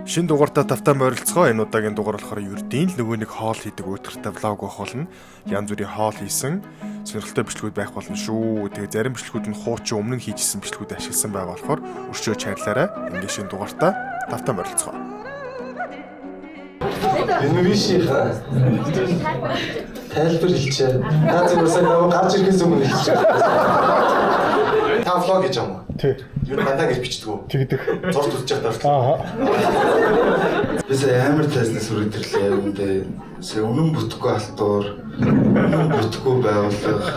Шинэ дугаартаа тавтай морилцгоо. Энэ удаагийн дугаар болохоор ердийн л нөгөө нэг хоол хийдэг уйтгартай vlog байх болно. Янз бүрийн хоол хийсэн сонирхолтой бичлэгүүд байх болно шүү. Тэгээ зарим бичлэгүүд нь хуучин өмнө нь хийжсэн бичлэгүүд ашигласан байгаа болохоор өршөөж хайрлаарай. Ингээ шинэ дугаартаа тавтай морилцгоо. Энэ биш хаа. Тайлбар хэлчихэ. Та зүгээр сайн намайг гарч ирэхээс өмнө хэлчихэ. Та vlog хийж байгаа юм уу? Тий. Юу дандаа гэж бичдэг үү? Тэгдэг. Зурд үзэж явах даа. Аа. Би сая амар тайзнаас үрээд ирлээ. Үндэ сая үнэн бүтэхгүй алтуур, үнэн бүтэхгүй байгууллага,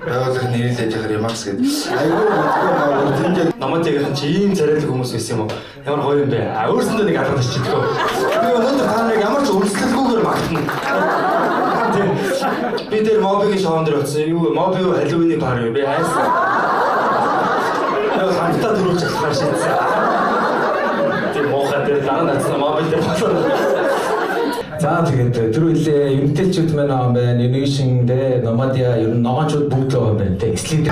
байгууллага нэрлээд яхаар Ямакс гэдэг. Айгүй бүтэхгүй байгууллага тэнд Номотыгийнхан чи ийм царайлаг хүмүүс байсан юм уу? Ямар гоё юм бэ? А өөрсөндөө нэг алгадаж чидгөө. Би өнөөдөр та нарыг ямар ч өрсөлдөлгүйгээр магтана. Тийм. Би тэр Мобигийн шоун дээр очсон. Юу Моби юу Халлоуины пар юу? Би айсан. Яг хамтдаа дөрүүлж чадахаар шийдсэн. Тийм муухай тэр дараа нь Моби дээр болоо. За тэгээд тэр үеэ эмгтээчүүд маань байгаа юм байна. Innovation дээ, Nomadia ер нь ногоончууд бүгд л байгаа юм байна. Тэ эслэг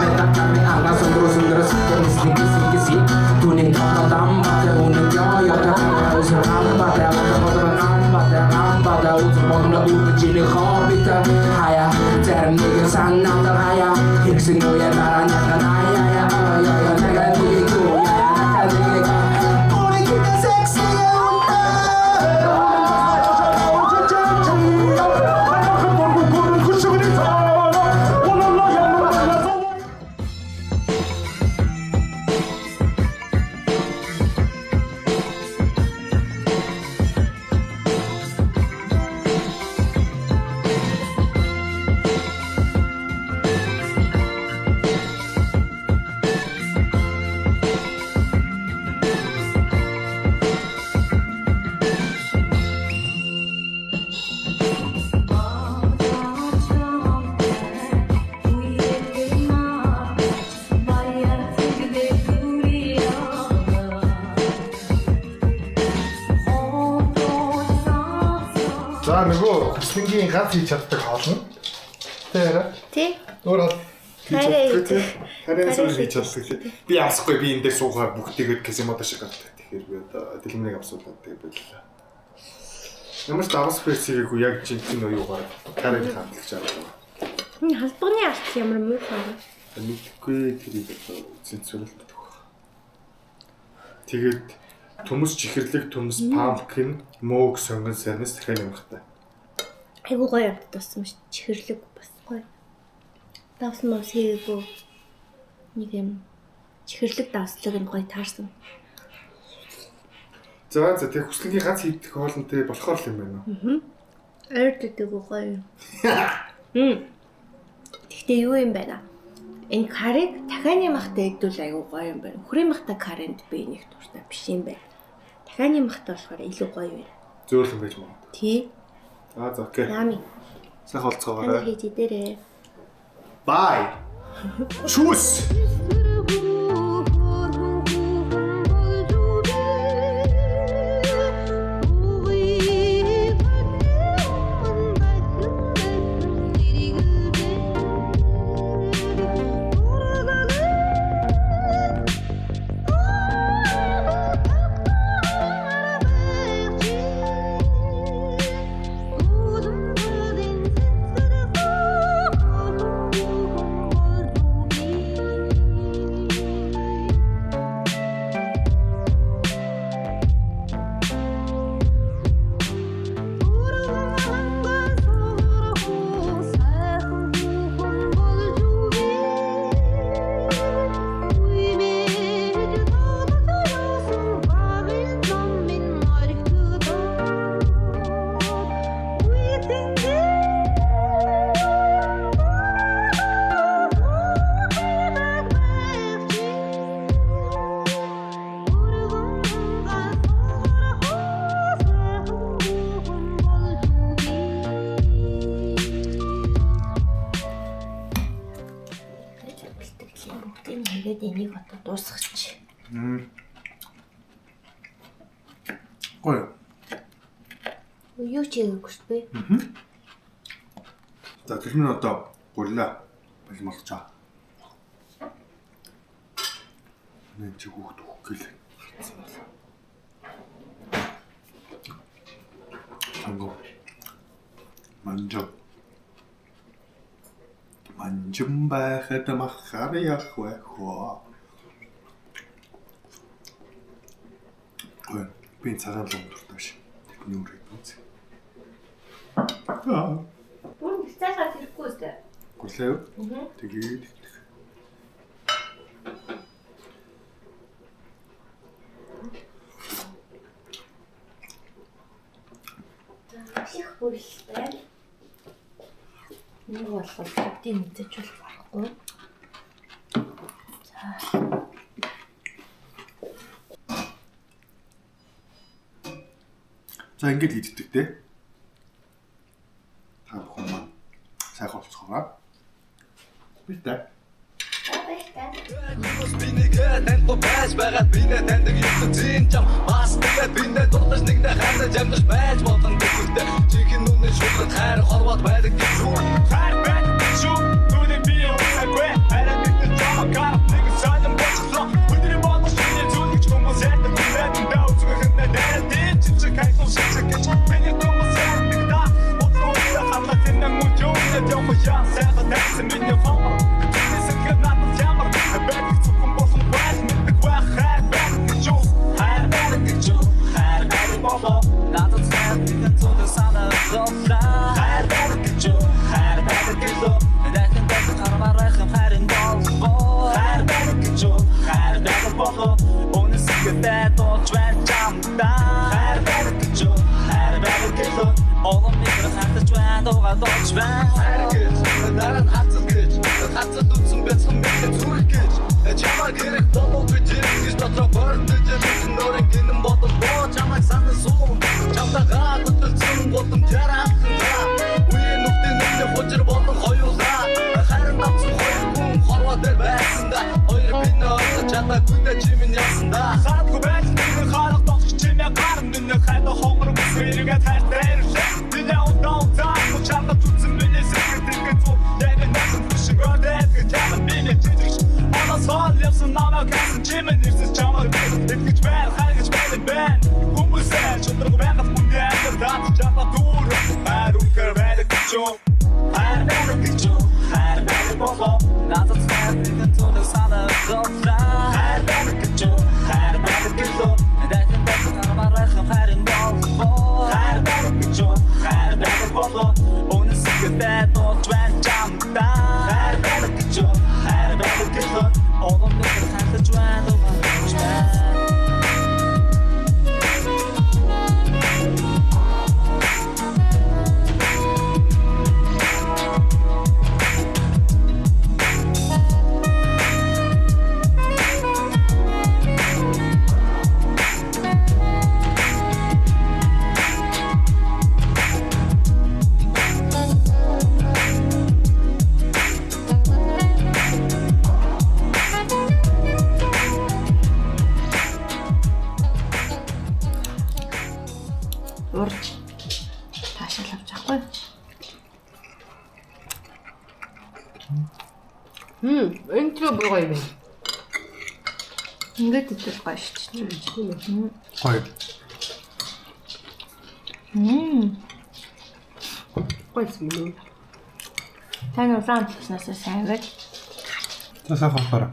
За нөгөө хүслэнгийн ганц хийж чаддаг хоол нь. Тэ яра. Тий. Өөр хоол хийж Харин чаддаг тий. Харин Харин зүйл хийж чаддаг тий. Би авсахгүй би энэ дээр суухаар бүгдийгэд кесимодо шиг гардаг. Тэгэхээр би одоо дэлгэмнийг авсуулаад тэгээ боллоо. Ямар ч давс спейс хийгээгүй яг жинхэнэ юугаар карыг хамтлагч аваад. Энэ халбагны арт ямар муухай вэ? Мэдхгүй тэрийг одоо цензуурлах гэдэг баг. Тэгээд төмөс чихэрлэг, төмөс pumpkin, мөөг сонгон сайнаас дахиад нэмэхтэй. Айгуу гоё амт туссан ш. Чихэрлэг бас гоё. Давс мавс хийгээгүй. Нэг юм чихэрлэг давслаг нь гоё таарсан. За за тэг хүслэнгийн ганц хийдэх хоолнтэй болохоор л юм байна уу? Ойр төдөөгүй гоё. Мм. Тэгтээ юу юм байна? Энэ карыг дахианы махтай идвэл айгуу гоё юм байна. Үхрийн махтай каринд би нэг дуртай биш юм байна. Дахианы махтай болохоор илүү гоё юм. Зөөлөн байж магадгүй. Тий. За за окей. Ями. Сайхан Танд олцоогоорой. хийж идээрэй. Bye. Tschüss. Бэлтгэлийн бүгдийг нь хийгээд энийг одоо дуусгачих. Гоё. Юу ч хийгээгүй шүү дээ. За тэр нь одоо гурлаа. Болмолцоо. Нэг чи хүүхд өгөх гээл гарцсан бол. 성공. Манжо. Манжин байхад махаар явах байх уу? Ой, би цагаан лум дуртай биш. Тэдний үрийг үз. Аа. Бүр цайгаа хэрэггүй үстэй. Гүлээ. Тэгээд их бүрэлтэй. Нэг болохоор бүгдийг мэдээж бол барахгүй. За. За ингэж иддэг те. Та бүхэн маань сайхан болцоогоо. Баяртай. Баяртай. Бинийг танихгүй байж байгаад бинэ таньдаг ертөнцийн чам бас тэгээд бинэ дурдаж нэгнээ хайрлаж амьдарч байж болно гэхүүтэй жинхэнэ үнэн шудраг хайр хорвоод байдаг гэж үү хайр байдаг гэж үү түүний би уусаагүй харин бид чамаг нэг сонин болчихлоо өдрийн болгон шинэ зүйл гэж хүмүүс ярьдаг байдаг үзгэх нь нэр дээр чиг хайсан шиг гэж миний хүмүүс ярьдаг да уцаа харлаа тэнэ мөн юу явах яа сайхан тайсан миний хом сэтгэл надад ямар байдаг зөвхөн бурхан байх мэддэг байх хайр байдаг гэж үү хайр байдаг гэж үү хайр байдаг болоо надад хайр нэгэн зүйл санаа хайр байдаг гэж үү хайр байдаг гэж үү дахин дахин хармаарайхан харин болбоо хайр байдаг гэж үү хайр байдаг болоо өнөө сэтгэлдээ дуулж байна чамдаа хайр байдаг гэж үү хайр байдаг гэж үү олон мэдрэг хатаж байна дуугаа дуулж байна хайр гэж дараа нь хацал гэж хацал үтсэн бяцхан мэт зүрх гэж чамайг хэрэг болов гэж гэж дотроо бордож ирсэн өөрийн гинэн бодол боо чамайг санан суун чамтайгаа хөдөлсөн гудамжаар хатсан за үеийн нүхтэн нүхтэн хужир болон хоёулаа харин давсан хоёр хүн хорвоо дээр байсан да хоёр бинэ ойлгож чадаагүй дэ чимэн явсан да хаадгүй байж миний харах догч чимээ гарна миний хайда хонгор бүсэргээд хайртай ирлээ миний удаа удаа чамд зүтсэн миний сэтгэл гэж зү яг надад биш гэрдээ гэж чамд миний жижигч Оноо явсан намайг хайсан чимээ нэрсэн чамайг итгэж байна хайгаж байна байна хүмүүсээ чудраг байгаад хүний амьдрал чамд дүүр хайр үнээр байдаг гэж үү хайр байдаг гэж үү хайр байдаг болоо надад хайр нэгэн зүйл санаа зовлаа хайр байдаг гэж үү хайр байдаг гэж үү дахин дахин хармаарайхан харин болбоо хайр байдаг гэж үү хайр байдаг болоо өнөө сэтгэлдээ дуулж байна чамдаа хайр байдаг гэж үү хайр байдаг гэж үү олон мэдрэг хатаж байна дуулж байна. Урж таашаал авч авахгүй. Энэ ч бүр гоё юм. Ингээд идэл гоё шүү дээ. Гоё. Гоё юм. Тань улаан төлснөөс сайн байл. За сайхан болохоор.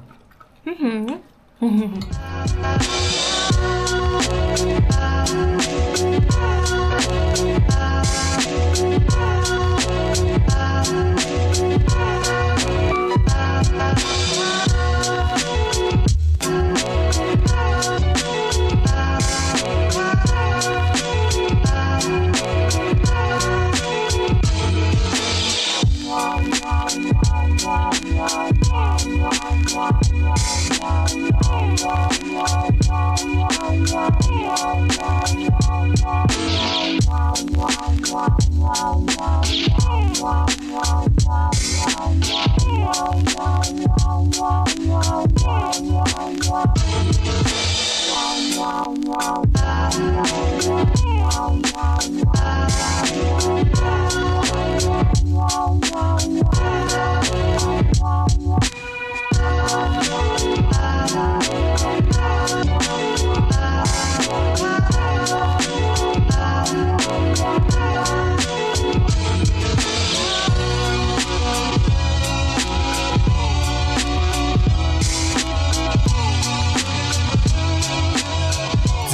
Wow.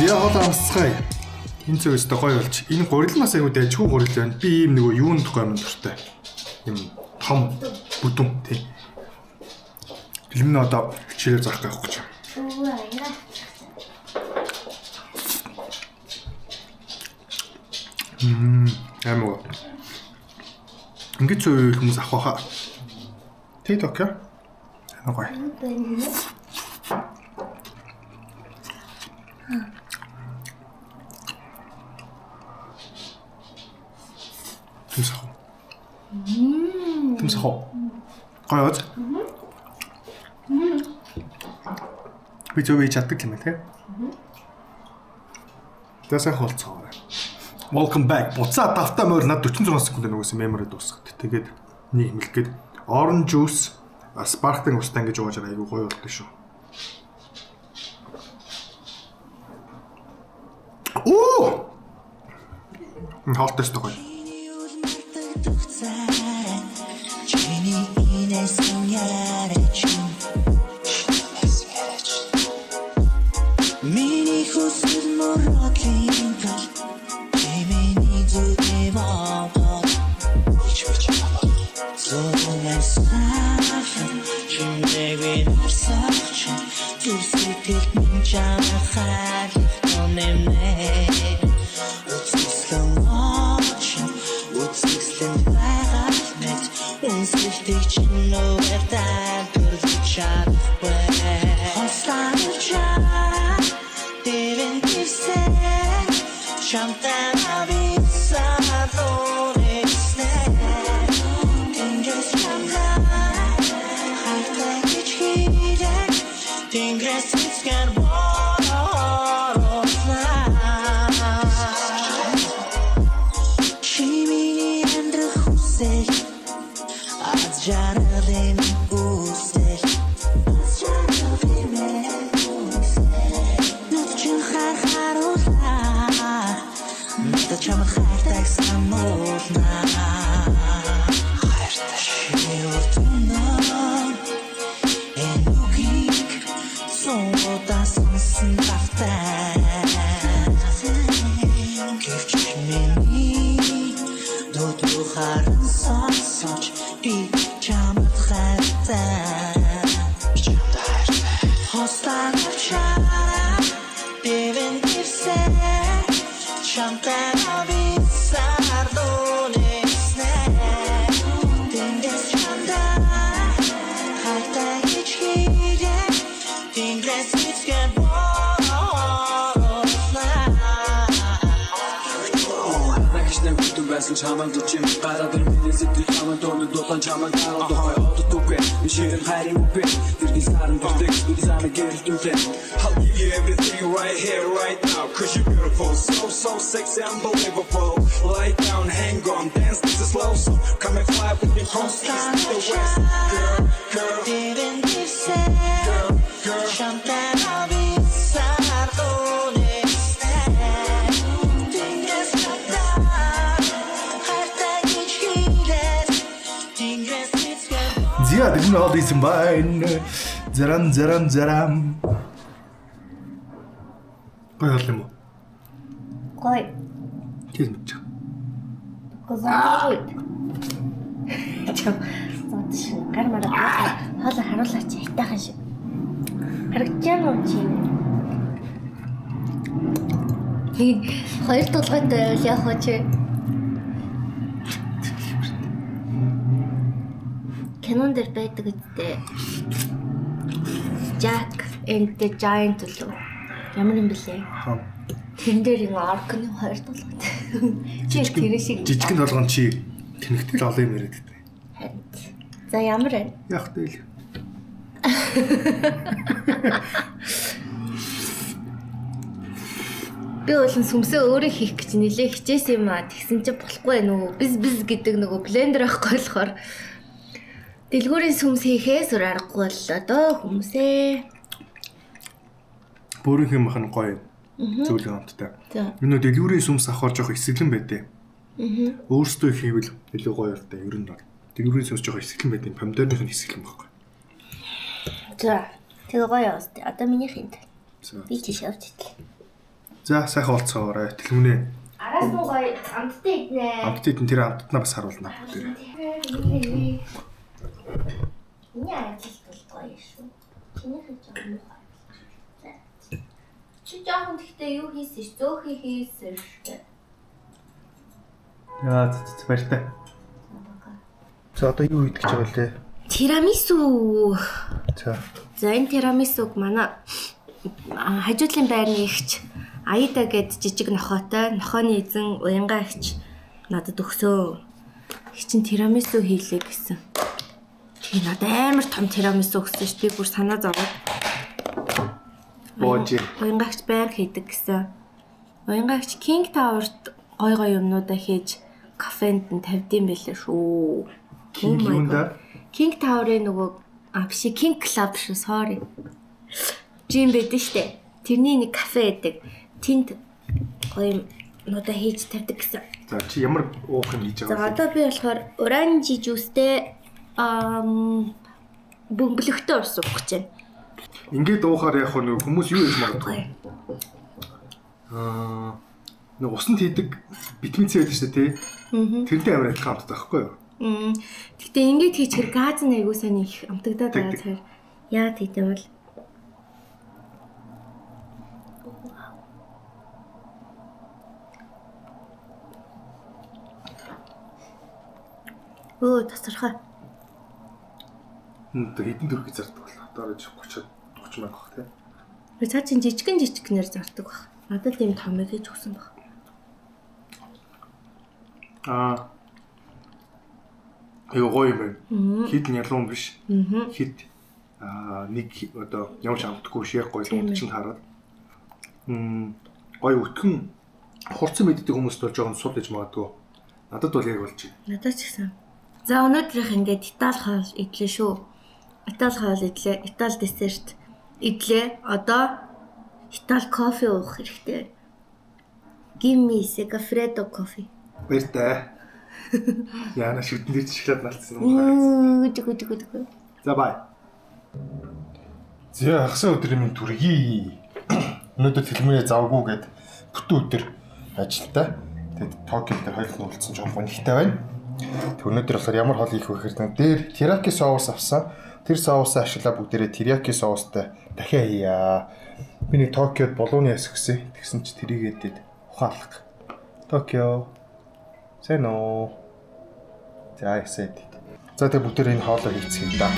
Зя хоол амсцгаая. Энэ цэг өстө гоё болж. Энэ гурил бас айгуу дайжгүй гурил байна. Би ийм нөгөө юунд гоё юм дуртай. Ийм том бүдүүн тий. Юм нь одоо хичээлээр зарах байхгүй ч. Амар. Ингээд цөө хүмүүс авах хаа. Тэг окей. Амар гоё. Төмсөх. Төмсөх. Гоё үү? Би зөв хийж чаддаг юм байна тий. За сайн холцоо. Welcome back. Буцаа тавтай морь над 46 секунд нөгөөсөн мемори дуусгаад. Тэгээд нэг хэмлэх гээд orange juice, sparkling устай ингэж ууж байгаа айгүй гоё болдог шүү. Оо! Хоолтой ч гоё. Миний хүсэл мөрөөдлийн тал Чимээний зүгий бодоод Зурман сайхан Чимээгүй нарсах чинь Зүр сэтгэлд минь чамайг хайрлах нэмнэ Үзэсгэлэн очин Үзэсгэлэн байгаа мэт Үнсэлтийг чинь өөрөөр тайлбарлаж чадахгүй Хослон чаа Дэвэн гэрсэн Чамтай нависаа луунэснэ Тэнгэрс чамдаа хайртай гэж хэлээ Тэнгэрс эцгээр боруулнаа Чи миний амьдрах хүсэл Аз жаргалын үсэл Аз жаргалын үсэл Нүд чин хар харуулаа Надад чамд хайртайг сануулнаа Хайртай чи урднаа Энэ үгийг зуудаа сонсон тавтай Гэвч миний дутуу харан сонсож би чамд хайртай Би чамд хайртай Хослон чараа Дэвэн гэрсэн Чамтай нависаар луунэснэ Тэнгэрс чамдаа хайртай гэж хэлээ Тэнгэрс эцгээр боруулнаа Нагшнаа хүтэн байсан чамайг дучим гараад ир миний сэтгэл чамайг тооны дулаан чамайг дараад тухай одод үгүй би ширэн хайрын үгүй тэрний саран дэрдэг миний самыг гэрэлтүүлээ I'll give you everything right here right now cause you're beautiful so so sexy unbelievable lie down hang on dance this is slow so come and fly with me from east to the west girl girl Дэвэн гэрсэн girl girl Чамтай нависаар луунэснэ Тэнгэрс чамдаа хайртай гэж хэлээ Тэнгэрс эцгээр Зя дэлгэн хоол хийсэн байна. Зарам зарам зарам. Гоё хоол юм уу? Гоё. Тийз мэдчих. Гоё. Чам зод шиг гар мараа хоолой харуулаач хайтайхан шиг. Харагдаж байна уу чи? Хоёр тулгайтай байвал яах вэ чи? Кинон дээр байдаг үстэй. Jack and the Giant лөө. Ямар юм бэлээ? Хаа. Тэрэн дээр юм оркны хоёр тулгайтай. Чи яг тэр шиг Жижигэн толгон чи тэнэгтэл олон юм яриад байдаг. Харин. За ямар байна? Яг тэгэл. Би болон сүмсээ өөрөө хийх гэж нилээ хичээсэн юм аа. Тэгсэн чинь болохгүй нөгөө биз биз гэдэг нөгөө блендер байхгүй болохоор дэлгүүрийн сүмс хийхээс өөр аргагүй боллоо доо хүмүүсээ. Бөөрийнх юм ах нь гоё. Зөвлөгөө амттай. За. Энэ нөө дэлгүүрийн сүмс авахар жоох эсэглэн байдیں. Өөрсдөө хийвэл илүү гоё болтой ер нь бол. Дэлгүүрийн сүмс жоох эсэглэн байдیں. Помидорных нь эсэглэн байхгүй. За. Тэгээ гоё яваас. Одоо минийх энд. За. Би тийш явж итлээ. За сайхан уулзцаагаарай. Тэлмүнэ. Араас нь гоё амттай иднэ. Амттай идэн тэр амттнаа бас харуулна. Бүгдээрээ. Миний ажилт бол гоё шүү. Чинийх нь жоохон муухай. Чи жоохон гэхдээ юу хийсэн ш? Зөөхий хийсэн шүү. Яа, зү баяртай. За одоо юу идэх гэж байгаа лээ? Тирамису. За. За энэ тирамисуг манай хажуудлын байрны эгч Аида гэд жижиг нохойтой нохойны эзэн уянга эгч надад өгсөө. Эгч чинь тирамису хийлээ гэсэн. Тэгээ надад амар том тирамису өгсөн ш. Би бүр санаа зовоод. Боожи. Уянга эгч байнга хийдэг гэсэн. Уянга эгч King Tower-т гой гой юмнуудаа хийж кафенд нь тавьдсан байлээ шүү. King Oh my юунда? God. King Tower-ын нөгөө биш King Club шүү, sorry. Жим байдэн штэ. Тэрний нэг кафе байдаг. Тэнд гоё юмнуудаа хийж тавьдаг гэсэн. За чи ямар уух юм хийж За байгаа вэ? одоо би болохоор оранжи жюстэй бөмбөлөгтэй ус уух гэж байна. Ингээд уухаар яг нэг хүмүүс юу хийж магадгүй. Гоё. Аа нэг усанд хийдэг витамин С байдаг шүү дээ, тий? Тэрнтэй амар адилхан амттай байхгүй юу? Гэтэ ингээд хийчихэр газ нь айгуу сайн их амтагдаад Тэг, байгаа тэг. цаар. Яа тэгдэм бол. Өө тасархай. Одоо хэдэн төгрөг зардаг бол одоо 30 30 мянга бах тий. Би цаа чин жижигэн жижигнэр зардаг баг. Надад ийм томыг хийж өгсөн баг. Аа. Айгуу гоё юм байна. Хит нь ялуун биш. Хит нэг одоо ямар ч амтгүй биш яг гоё дунд чинь хараад. Гоё өтгөн хурцсан мэддэг хүмүүст бол жоохон сул гэж магадгүй. Надад бол яг болж байна. Надад ч гэсэн. За өнөөдрийнх ингээд Итали хоол идлээ шүү. Итали хоол идлээ, Итали десерт идлээ. Одоо Итали кофе уух хэрэгтэй. Give me Segafredo coffee. Баяртай. Яна шүдэн дээр шоколад налцсан юм байна. Зүг зүг зүг. За бай. За хагас өдрийн минь төргий. Өнөөдөр тэлмэрээ завгүй гэд бүтэн өдөр ажилтаа. Тэгэд Токио дээр хоёулын уулзсан жоохон гонхтой байна. Тэг өнөөдөр болохоор ямар хоол хийх вэ гэхээр дээр терияки соус авсан. Тэр соусаа ашиглаа бүгдээрээ терияки соустай дахиад хийя. Би нэг Токиод булууны яс өгсөн. Тэгсэн чи тэрийг эдэд ухаалах. Токио. Сайн уу? За ясаа эдэд. За тэг бүгдээрээ энэ хоолоо хийцгээе да.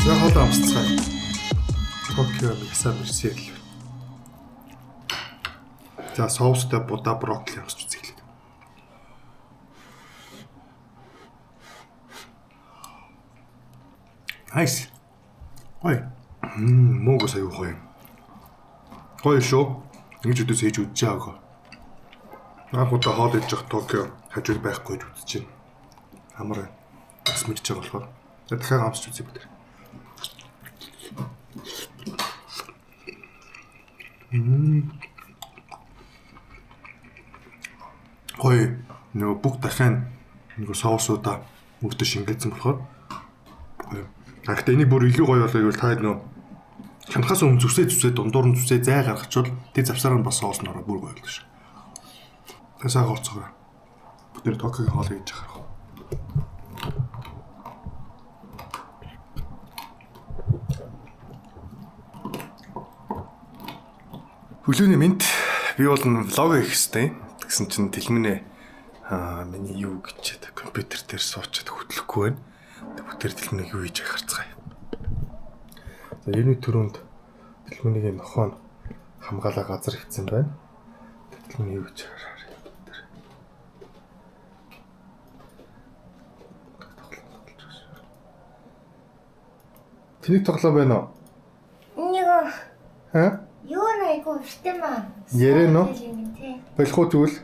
За хоолоо амсцгаая. Токио ясаа мэрсэл. За соустай будаа брокколи амсч үзье. Nice. Гоё. Муугаас аюу гоё. Гоё шүү. Ингэж өдөөс хийж үзэж байгаагүй. Анх удаа хоол идэж явах Токио хажууд байхгүй гэж үзэж байна. Амар байна. Бас мэдж байгаа болохоор. За дахиад амсч үзье бүгд. Гоё нөгөө бүх дахиад нөгөө соусуудаа мөрдө шингээсэн болохоор гоё. А гэхдээ энийг бүр илүү гоё болоо гэвэл та хэд нөгөө хянахаас өмнө зүсээ зүсээ дундуур нь зүсээ зай гаргачвал тэр завсаар нь бас соус нь ороо бүр гоё болно шүү. Тэгээ сайхан орцгоорой. Бид нэр Токиогийн хоол хийж байгаа. Өглөөний мэнд би бол влог хийх ёстой. Тэгсэн чинь тэлмэнэ миний юу гэж компьютер дээр суучаад хөдлөхгүй байна. Тэг бүгдээр тэлмэнийг юу хийж байгааг харцгаая. За юуны түрүүнд Хөдөлмөнийг нохоо нь хамгаалаа газар хэвцэн байна. Хөдөлмөний юу гэж хараа. Тэнийг тоглоом байна уу? Нэг Ха? юу найгуу уртээ маа. Ярэ нөө? Болох уу тэгвэл?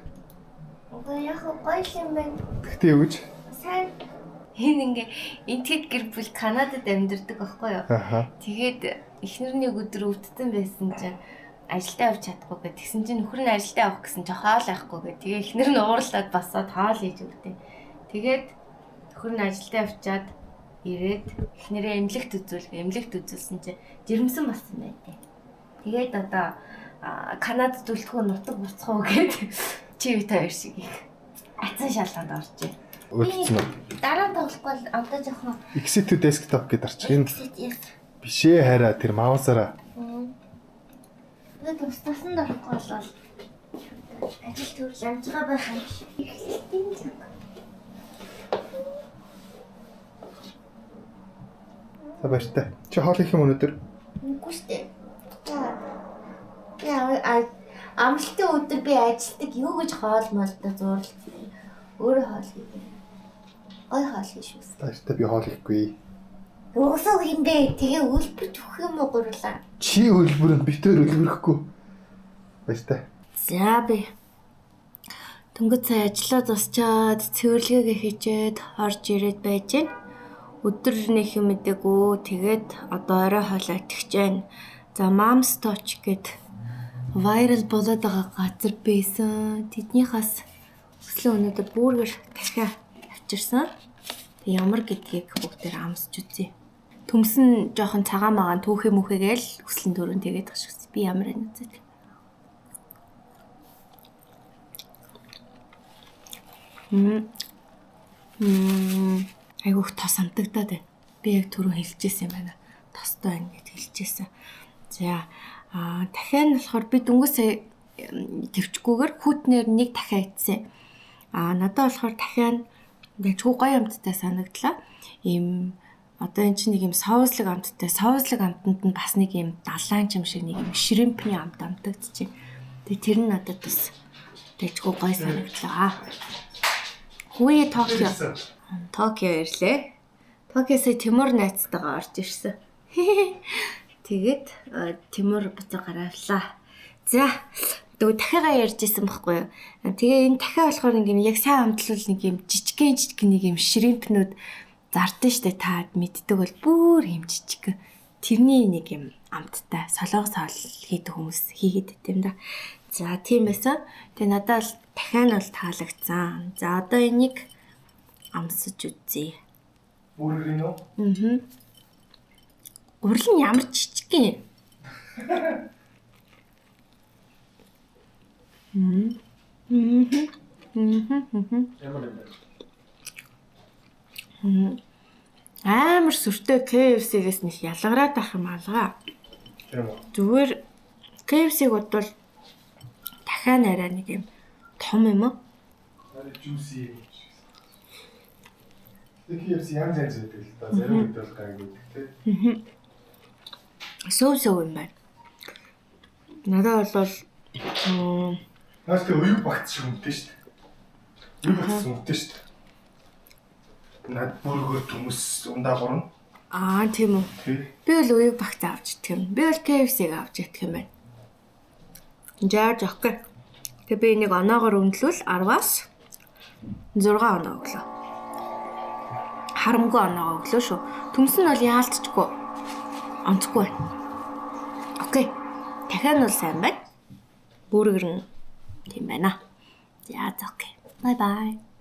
Үгүй яг гоё юм байна. Тэгтээ юу гэж? Сайн. Энэ ингээ энтгэд гэр бүл Канадад амьдардаг байхгүй юу? Аха. Тэгээд эхнэр нэг өдөр өвдсөн байсан чинь ажилдаа явж чадахгүй гэх. Тэгсэн чинь нөхөр нь ажилдаа явах гэсэн чинь хоол авахгүй гэх. Тэгээ эхнэр нь уурлаад басаад хоол хийж өгдөө. Тэгээд нөхөр нь ажилдаа явчаад ирээд эхнэрээ эмнэлэгт үзүүл. Эмнэлэгт үзүүлсэн чинь жирэмсэн болсон байдیں۔ Тэгээд одоо Канадад үлдэх үү нутаг буцах уу гэд чи бит хоёр шиг их атсан шалгаанд оржээ. Үлдсэн үү? Дараа нь тоглохгүй бол одоо жоохон Exit to desktop гэдээ арчих. Энэ exit yes. биш ээ хараа тэр маусаараа. Тэгээд тусдасан дорохгүй бол ажил төрөл амжгаа байх юм шиг. Эхлэлтийн цаг. За баяртай. Чи хоол хийх юм өнөөдөр? Үгүй шүү дээ. Яа, амралтын өдөр би ажилтдаг юу гэж хоол молдоо зуурлаа. Өөрөө хоол хийдэг. Гой хоол хийж үс. Баяртай би хоол хийхгүй. Уусаа юм бэ? Тэгээ үлбэрч өгөх юм уу гурлаа? Чи үлбэрнэ битээр үлбэрэхгүй. Баяртай. За би дөнгөж сая ажиллаа зосчоод цэвэрлэгээ хийчээд орж ирээд байж гин. Өдөр нэг юм мэдээгүй. Тэгээд одоо орой хоолой итгэж байна. За Mom's Touch гэд viral болоод байгаа газар байсан. Тэднийхээс өслөө өнөөдөр бүргэр дахиад авчирсан. Тэг ямар гэдгийг бүгдээр амсч үзье. Төмс нь жоохон цагаан магаан түүхээ мүхэгээл өслөн төрөн тэгээд тах шиг. Би ямар энэ үзээд. Айгүйх тос амтагдаад байна. Би яг түрүү хэлжсэн юм байна. Тостой байна гэд хэлжсэн. За дахиад нь болохоор би дөнгөж сая төвчгүүгээр хүүтнэр нэг дахиад идсэн. Надад болохоор дахиад чүү гоё амттай санагдлаа. Ийм одоо эн чинь нэг юм соуслаг амттай. Соуслаг амтанд нь бас нэг юм далайн юм шиг нэг юм шримпний амт амтагдчих. Тэгээ тэр нь надад бас дэжгүй гоё санагдлаа. Хүүе Токио. Токио ирлээ. Токиосоо Тимур найзтайгаа орж ирсэн. Тэгээд Тимур буцаа гараавлаа. За нөгөө дахиагаа ярьж исэн байхгүй юу? Тэгээ энэ дахиа болохоор нэг юм яг сайн амтлуул нэг юм жижигхэн жижиг нэг юм шримпнүүд зардсан штэ та мэддэг бол бүр юм жижиг. Тэрний нэг юм амттай солонгос хоол хийдэг хүмүүс хийгээд байт юм да. За тийм байсан. Тэгээ надад бол дахиа нь бол таалагдсан. За одоо энийг амсаж үзье. Бүргэр нь үү? Гурил нь ямар жижиг юм. Ямар юм бэ? Амар сүртэй KFC-гээс нэг ялгараад ах юм алгаа. Тийм үү? Зүгээр KFC-г бодвол дахиад арай нэг юм том юм уу? Juicy. KFC янз янз байдаг л да. Зарим үед бол гайгүй байдаг тий. Сөв сөв юм байна. Надад бол Наас тэг уяг багц шиг үнэтэй шүү дээ. Уяг багц үнэтэй шүү дээ. Над бүргэр төмөс ундаа гурна. Аа тийм үү. Тий. Би бол уяг багц авч идэх юм. Би бол KFC-г авч идэх юм байна. Жааж окей. Тэгээ би энийг оноогоор өндлөвл 10-аас 6 оноо өглөө. Харамгүй оноогоо өглөө шүү. Төмс нь бол яалтчгүй. Онцгүй байна. Окей. Дахиад нь бол сайн байна. Бүргэр нь тийм байна. За окей. Bye bye.